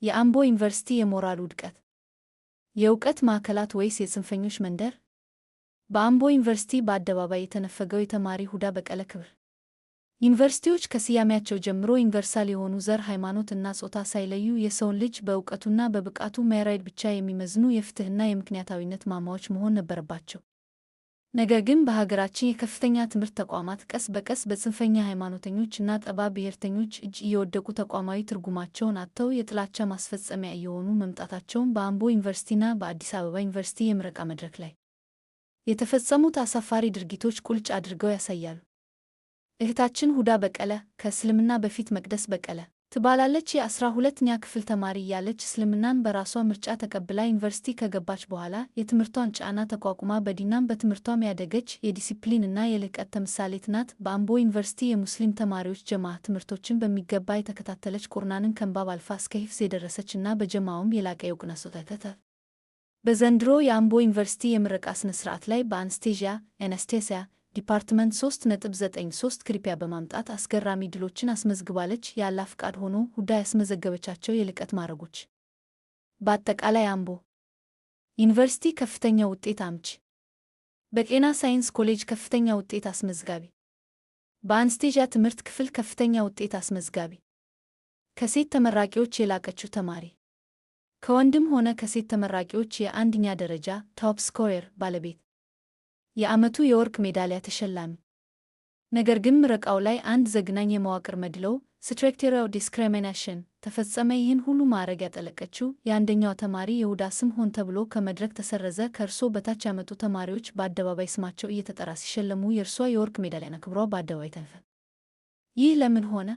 የአምቦ ዩኒቨርሲቲ የሞራል ውድቀት፣ የእውቀት ማዕከላት ወይስ የጽንፈኞች መንደር? በአምቦ ዩኒቨርሲቲ በአደባባይ የተነፈገው የተማሪ ሁዳ በቀለ ክብር። ዩኒቨርሲቲዎች ከስያሜያቸው ጀምሮ universal የሆኑ፣ ዘር፣ ሃይማኖት እና ጾታ ሳይለዩ የሰውን ልጅ በእውቀቱና በብቃቱ merit ብቻ የሚመዝኑ የፍትህና የምክንያታዊነት ማማዎች መሆን ነበረባቸው። ነገር ግን በሀገራችን የከፍተኛ ትምህርት ተቋማት ቀስ በቀስ በጽንፈኛ ሃይማኖተኞች እና ጠባብ ብሔርተኞች እጅ እየወደቁ ተቋማዊ ትርጉማቸውን አጥተው የጥላቻ ማስፈጸሚያ እየሆኑ መምጣታቸውን በአምቦ ዩኒቨርሲቲና በአዲስ አበባ ዩኒቨርሲቲ የምረቃ መድረክ ላይ የተፈጸሙት አሳፋሪ ድርጊቶች ቁልጭ አድርገው ያሳያሉ። እህታችን ሁዳ በቀለ፣ ከእስልምና በፊት መቅደስ በቀለ ትባላለች። የ12ኛ ክፍል ተማሪ እያለች እስልምናን በራሷ ምርጫ ተቀብላ ዩኒቨርሲቲ ከገባች በኋላ የትምህርቷን ጫና ተቋቁማ በዲናም በትምህርቷም ያደገች የዲሲፕሊን እና የልህቀት ተምሳሌት ናት። በአምቦ ዩኒቨርሲቲ የሙስሊም ተማሪዎች ጀማዓ ትምህርቶችን በሚገባ የተከታተለች፣ ቁርአንን ከንባብ አልፋ እስከ ሂፍዝ የደረሰች እና በጀማዓውም የላቀ የእውቅና ስጦታ። በዘንድሮ የአምቦ ዩኒቨርሲቲ የምረቃ ስነ ስርዓት ላይ በ anesthesia department 3.93 GPA በማምጣት አስገራሚ ድሎችን አስመዝግባለች። የአላህ ፍቃድ ሆኖ ሁዳ ያስመዘገበቻቸው የልቀት ማዕረጎች በአጠቃላይ አምቦ ዩኒቨርሲቲ ከፍተኛ ውጤት አምጪ፣ በጤና ሳይንስ ኮሌጅ ከፍተኛ ውጤት አስመዝጋቢ፣ በ anesthesia ትምህርት ክፍል ከፍተኛ ውጤት አስመዝጋቢ፣ ከሴት ተመራቂዎች የላቀችው ተማሪ፣ ከወንድም ሆነ ከሴት ተመራቂዎች የአንደኛ ደረጃ top scorer ባለቤት፣ የዓመቱ የወርቅ ሜዳሊያ ተሸላሚ። ነገር ግን ምረቃው ላይ አንድ ዘግናኝ የመዋቅር መድልዎ structural discrimination ተፈጸመ። ይህን ሁሉ ማዕረግ ያጠለቀችው የአንደኛዋ ተማሪ የሁዳ ስም ሆን ተብሎ ከመድረክ ተሰረዘ። ከእርሷ በታች ያመጡ ተማሪዎች በአደባባይ ስማቸው እየተጠራ ሲሸለሙ የእርሷ የወርቅ ሜዳሊያና ክብሯ በአደባባይ ተነፈገ። ይህ ለምን ሆነ?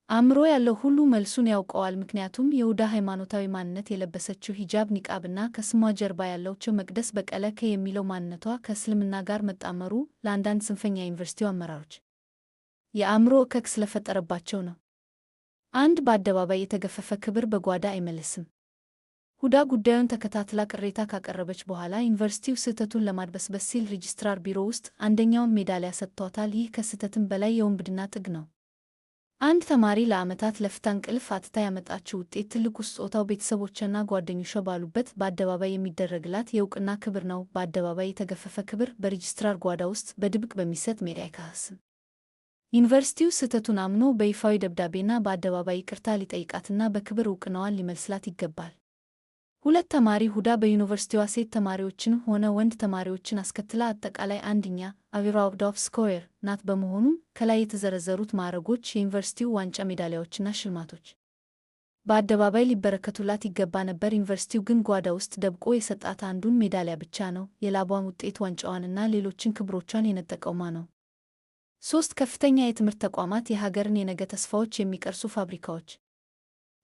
አእምሮ ያለው ሁሉ መልሱን ያውቀዋል። ምክንያቱም የሁዳ ሃይማኖታዊ ማንነት፣ የለበሰችው ሂጃብ፣ ኒቃብና ከስሟ ጀርባ ያለው ቸው መቅደስ በቀለ ከ የሚለው ማንነቷ ከእስልምና ጋር መጣመሩ ለአንዳንድ ጽንፈኛ ዩኒቨርሲቲው አመራሮች የአእምሮ እከክ ስለፈጠረባቸው ነው። አንድ በአደባባይ የተገፈፈ ክብር በጓዳ አይመለስም። ሁዳ ጉዳዩን ተከታትላ ቅሬታ ካቀረበች በኋላ ዩኒቨርሲቲው ስህተቱን ለማድበስበስ ሲል ሬጅስትራር ቢሮ ውስጥ አንደኛውን ሜዳሊያ ሰጥቷታል። ይህ ከስህተትም በላይ የውንብድና ጥግ ነው። አንድ ተማሪ ለዓመታት ለፍታ እንቅልፍ አጥታ ያመጣችው ውጤት ትልቁ ስጦታው ቤተሰቦቿና ጓደኞቿ ባሉበት በአደባባይ የሚደረግላት የእውቅና ክብር ነው። በአደባባይ የተገፈፈ ክብር በሬጅስትራር ጓዳ ውስጥ በድብቅ በሚሰጥ ሜዳሊያ አይካስም። ዩኒቨርሲቲው ስህተቱን አምኖ በይፋዊ ደብዳቤና በአደባባይ ይቅርታ ሊጠይቃትና በክብር እውቅናዋን ሊመልስላት ይገባል። ሁለት ተማሪ ሁዳ በዩኒቨርሲቲዋ ሴት ተማሪዎችን ሆነ ወንድ ተማሪዎችን አስከትላ አጠቃላይ አንደኛ overall top scorer ናት። በመሆኑም ከላይ የተዘረዘሩት ማዕረጎች፣ የዩኒቨርሲቲው ዋንጫ፣ ሜዳሊያዎችና ሽልማቶች በአደባባይ ሊበረከቱላት ይገባ ነበር። ዩኒቨርሲቲው ግን ጓዳ ውስጥ ደብቆ የሰጣት አንዱን ሜዳሊያ ብቻ ነው። የላቧን ውጤት፣ ዋንጫዋንና ሌሎችን ክብሮቿን የነጠቀው ማን ነው? ሶስት ከፍተኛ የትምህርት ተቋማት የሀገርን የነገ ተስፋዎች የሚቀርጹ ፋብሪካዎች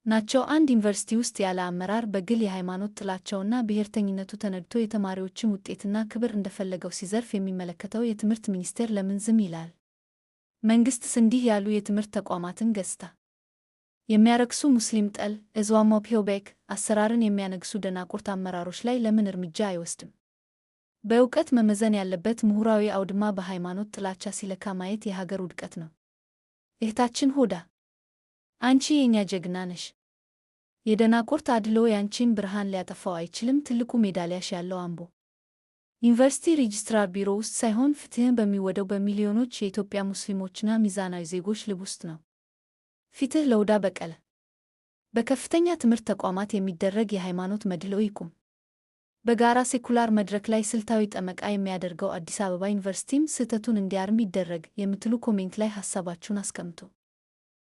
ናቸው። አንድ ዩኒቨርሲቲ ውስጥ ያለ አመራር በግል የሃይማኖት ጥላቻውና ብሔርተኝነቱ ተነድቶ የተማሪዎችን ውጤትና ክብር እንደፈለገው ሲዘርፍ የሚመለከተው የትምህርት ሚኒስቴር ለምን ዝም ይላል? መንግስትስ እንዲህ ያሉ የትምህርት ተቋማትን ገጽታ የሚያረክሱ ሙስሊም ጠል Islamophobic አሰራርን የሚያነግሱ ደናቁርት አመራሮች ላይ ለምን እርምጃ አይወስድም? በእውቀት መመዘን ያለበት ምሁራዊ አውድማ በሃይማኖት ጥላቻ ሲለካ ማየት የሀገር ውድቀት ነው። እህታችን ሁዳ፣ አንቺ የእኛ ጀግና ነሽ። የደናቁርት አድልዎ ያንቺን ብርሃን ሊያጠፋው አይችልም። ትልቁ ሜዳሊያሽ ያለው አምቦ ዩኒቨርሲቲ ሬጅስትራር ቢሮ ውስጥ ሳይሆን ፍትህን በሚወደው በሚሊዮኖች የኢትዮጵያ ሙስሊሞችና ሚዛናዊ ዜጎች ልብ ውስጥ ነው። ፍትህ ለሁዳ በቀለ። በከፍተኛ ትምህርት ተቋማት የሚደረግ የሃይማኖት መድልኦ ይቁም። በጋራ secular መድረክ ላይ ስልታዊ ጠመቃ የሚያደርገው አዲስ አበባ ዩኒቨርሲቲም ስህተቱን እንዲያርም ይደረግ የምትሉ comment ላይ ሀሳባችሁን አስቀምጡ።